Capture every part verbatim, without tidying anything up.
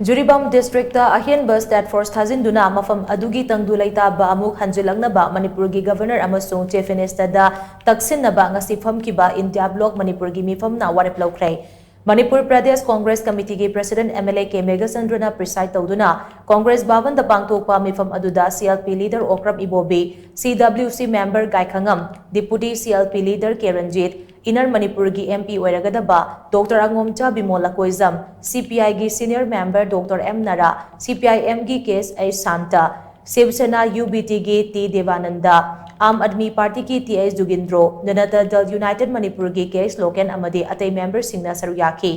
Jiribam district ꯑꯍꯦꯟꯕ state force ꯊꯥꯖꯤꯟꯗꯨꯅ ꯃꯐꯝ ꯑꯗꯨꯒꯤ ꯇꯪꯗꯨ ꯂꯩꯇꯥꯕ ꯑꯃꯨꯛ ꯍꯟꯖꯤꯜꯂꯛꯅꯕ ꯃꯅꯤꯄꯨꯔꯒꯤ ꯒꯕꯔꯅꯔ ꯑꯃꯁꯨꯡ ꯆꯤꯐ ꯃꯤꯅꯤꯁꯇꯔꯗ ꯇꯛꯁꯤꯟꯅꯕ ꯉꯁꯤ ꯐꯝꯈꯤꯕ ꯏꯟꯗꯤꯌꯥ ꯕ꯭ꯂꯣꯛ ꯃꯅꯤꯄꯨꯔꯒꯤ ꯃꯤꯐꯝꯅ ꯋꯥꯔꯦꯞ ꯂꯧꯈ꯭ꯔꯦ꯫ ꯃꯅꯤꯄꯨꯔ ꯄ꯭ꯔꯗꯦꯁ ꯀꯣꯡꯒ꯭ꯔꯦꯁ ꯀꯃꯤꯇꯤꯒꯤ president M L A K ꯃꯦꯘꯆꯟꯗ꯭ꯔꯅ ꯄ꯭ꯔꯤꯁꯥꯏꯗ ꯇꯧꯗꯨꯅ ꯀꯣꯡꯒ꯭ꯔꯦꯁ ꯚꯕꯟꯗ ꯄꯥꯡꯊꯣꯛꯄ ꯃꯤꯐꯝ ꯑꯗꯨꯗ C L P leader Okram Ibobi, C W C member Gaikhangam, deputy C L P leader K Ranjit, inner ꯃꯅꯤꯄꯨꯔꯒꯤ ꯑꯦꯝ ꯄꯤ ꯑꯣꯏꯔꯒꯗꯕ doctor Angomcha Bimol Akoijam, C P ꯑꯥꯏꯒꯤ senior member doctor M Nara, C P I ꯑꯦꯝꯒꯤ K S H Shanta, Shiv Sena U B ꯇꯤꯒꯤ T ꯗꯦꯕꯥꯅꯟꯗ, Aam Aadmi ꯄꯥꯔꯇꯤꯒꯤ T H ꯖꯨꯒꯤꯟꯗ꯭ꯔꯣ, Janata ꯗꯜ United ꯃꯅꯤꯄꯨꯔꯒꯤ ꯀꯦ H local ꯑꯃꯗꯤ ꯑꯇꯩ ꯃꯦꯝꯕꯔꯁꯤꯡꯅ ꯁꯔꯨꯛ ꯌꯥꯈꯤ꯫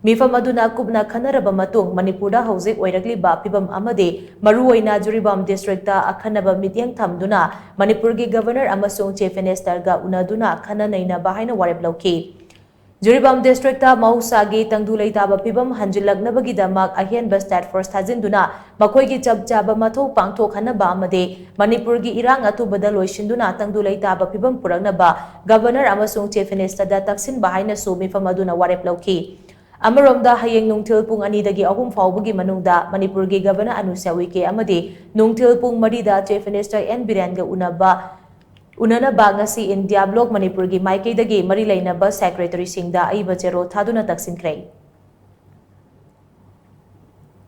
ꯃꯤꯐꯝ ꯑꯗꯨꯅ ꯀꯨꯞꯅ ꯈꯟꯅꯔꯕ ꯃꯇꯨꯡ ꯃꯅꯤꯄꯨꯔꯗ ꯍꯧꯖꯤꯛ ꯑꯣꯏꯔꯛꯂꯤꯕ ꯐꯤꯕꯝ ꯑꯃꯗꯤ ꯃꯔꯨꯑꯣꯏꯅ ꯖꯤꯔꯤꯕꯥꯝ ꯗꯤꯁꯇ꯭ꯔꯤꯛꯇ ꯑꯈꯟꯅꯕ ꯃꯤꯠꯌꯦꯡ ꯊꯝꯗꯨꯅ ꯃꯅꯤꯄꯨꯔꯒꯤ ꯒꯕꯔꯅꯔ ꯑꯃꯁꯨꯡ ꯆꯤꯐ ꯃꯤꯅꯤꯁꯇꯔꯒ ꯎꯅꯗꯨꯅ ꯈꯟꯅ ꯅꯩꯅꯕ ꯍꯥꯏꯅ ꯋꯥꯔꯦꯞ ꯂꯧꯈꯤ꯫ ꯖꯤꯔꯤꯕꯥꯝ ꯗꯤꯁꯇ꯭ꯔꯤꯛꯇ ꯃꯍꯧꯁꯥꯒꯤ ꯇꯪꯗꯨ ꯂꯩꯇꯥꯕ ꯐꯤꯕꯝ ꯍꯟꯖꯤꯜꯂꯛꯅꯕꯒꯤꯗꯃꯛ ꯑꯍꯦꯟꯕ ꯁ꯭ꯇꯦꯠ ꯐꯣꯔꯁ ꯊꯥꯖꯤꯟꯗꯨꯅ ꯃꯈꯣꯏꯒꯤ ꯆꯞ ꯆꯥꯕ ꯃꯊꯧ ꯄꯥꯡꯊꯣꯛꯍꯟꯅꯕ ꯑꯃꯗꯤ ꯃꯅꯤꯄꯨꯔꯒꯤ ꯏꯔꯥꯡ ꯑꯊꯨꯕꯗ ꯂꯣꯏꯁꯤꯟꯗꯨꯅ ꯇꯪꯗꯨ ꯂꯩꯇꯥꯕ ꯐꯤꯕꯝ ꯄꯨꯔꯛꯅꯕ ꯒꯕꯔꯅꯔ ꯑꯃꯁꯨꯡ ꯆꯤꯐ ꯃꯤꯅꯤꯁꯇꯔꯗ ꯇꯛꯁꯤꯟꯕ ꯍꯥꯏꯅꯁꯨ ꯃꯤꯐꯝ ꯑꯗꯨꯅ ꯋꯥꯔꯦꯞ ꯂꯧꯈꯤ꯫ ꯑꯃꯔꯣꯝꯗ, ꯍꯌꯦꯡ ꯅꯨꯡꯊꯤꯜ ꯄꯨꯡ ꯑꯅꯤꯗꯒꯤ ꯑꯍꯨꯝ ꯐꯥꯎꯕꯒꯤ ꯃꯅꯨꯡꯗ ꯃꯅꯤꯄꯨꯔꯒꯤ ꯒꯕꯔꯅꯔ ꯑꯅꯨꯁ꯭ꯌꯥ ꯎꯏꯀꯦ ꯑꯃꯗꯤ ꯅꯨꯡꯊꯤꯜ ꯄꯨꯡ ꯃꯔꯤꯗ ꯆꯤꯐ ꯃꯤꯅꯤꯁꯇꯔ ꯑꯦꯟ ꯕꯤꯔꯦꯟꯒ ꯎꯅꯕ, ꯎꯅꯅꯕ ꯉꯁꯤ ꯏꯟꯗꯤꯌꯥ ꯕ꯭ꯂꯣꯛ ꯃꯅꯤꯄꯨꯔꯒꯤ ꯃꯥꯏꯀꯩꯗꯒꯤ ꯃꯔꯤ ꯂꯩꯅꯕ ꯁꯦꯀ꯭ꯔꯦꯇꯔꯤꯁꯤꯡꯗ ꯑꯏꯕ ꯆꯦꯔꯣꯜ ꯊꯥꯗꯨꯅ ꯇꯛꯁꯤꯟꯈ꯭ꯔꯦ꯫